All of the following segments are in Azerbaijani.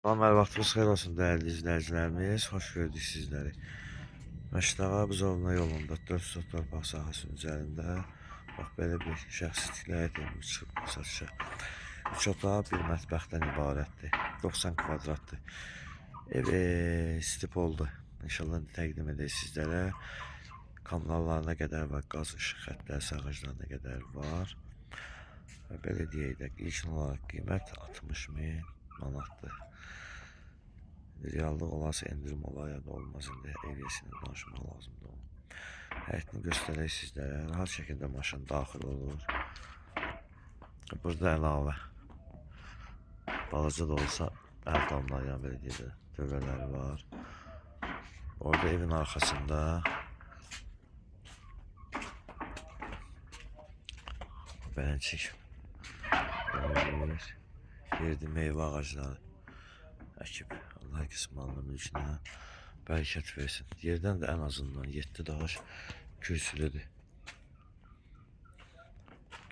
Salam, hər vaxtınız xeyir olsun dəyərli izləyicilərimiz. Xoş gördük sizləri. Məşdağa Buzovna yolunda 4 sot torpaq sahəsinin üzərində bax belə bir şəxsi tikili həyət evimiz çıxıb satışa. 3 otaq, bir mətbəxdən ibarətdir. 90 kvadratdır. Ev stipoldur. İnşallah təqdim edək sizlərə. Kommunallarına qədər var, qaz işıq xəttləri, sağaclarına qədər var. Və belə deyək də, ilkin olaraq qiymət 60 min manatdır. Reallıq olarsa endirim olar ya da olmaz, indi ev yəsindən danışmaq lazımdır onun. Həyətini göstərək sizlərə. Rahat şəkildə maşın daxil olur. Burada əlavə balaca da olsa əl damlar, yəni belə deyək də, tövlələri var. Orada evin arxasında beləncik belə bir yerdə meyvə ağacları əkib. Allah hər kəsin malına, mülkünə bərəkət versin. Yerdən də ən azından 7 daş kürsülüdür.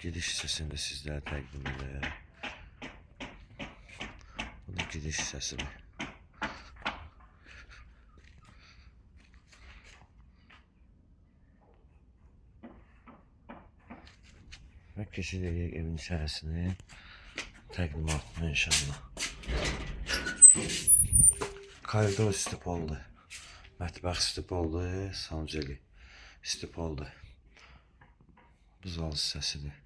Giriş hissəsini də sizlərə təqdim edək. Bu da giriş hissəsidir. Və keçid edək evin içərisini təqdimatını inşallah. Koridor stipoldu. Mətbəx stipoldu, sanuzeli stipoldu. Bu zal hissəsidir.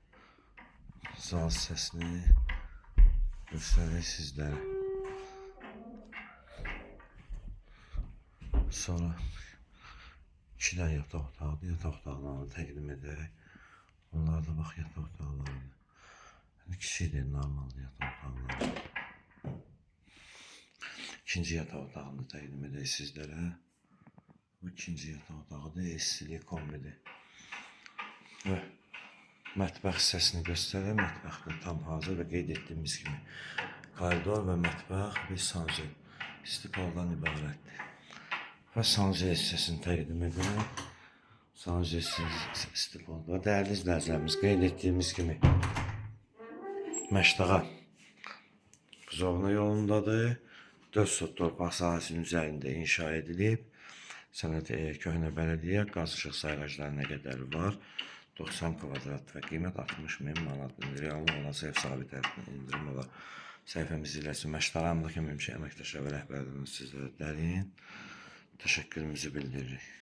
Zal hissəsini göstərək sizlərə. Sonra iki dənə yataq otağıdır. Yataq otaqlarını təqdim edək. Bunlar da bax yataq otaqlarıdır. Yəni kiçikdir, normaldır yataq otaqları. İkinci yataq otağını təqdim edək sizlərə. Bu ikinci yataq otağıdır, istilik kombidir. Və mətbəx hissəsini göstərək. Mətbəx də tam hazır və qeyd etdiyimiz kimi koridor və mətbəx bir sanuzel stipoldan ibarətdir. Və sanuzel hissəsini təqdim edək. Sanuzel hissəsi stipolda. Dəyərli izləyicilərimiz, qeyd etdiyimiz kimi Məşdağa Buzovna yolundadır. 4 sot torpaq sahəsinin üzərində inşa edilib. Sənəd köhnə bələdiyyə qaz işıq sayğaclarına qədər var. 90 kvadrat və qiymət 60 min manatdır. Reallıq olarsa ev sahibi tərəfindən endirim olar. Səhifəmizi izləsin. Məşdağa Əmlak Əməkdaşları və rəhbərliyimiz sizlərə dərin təşəkkürümüzü bildiririk.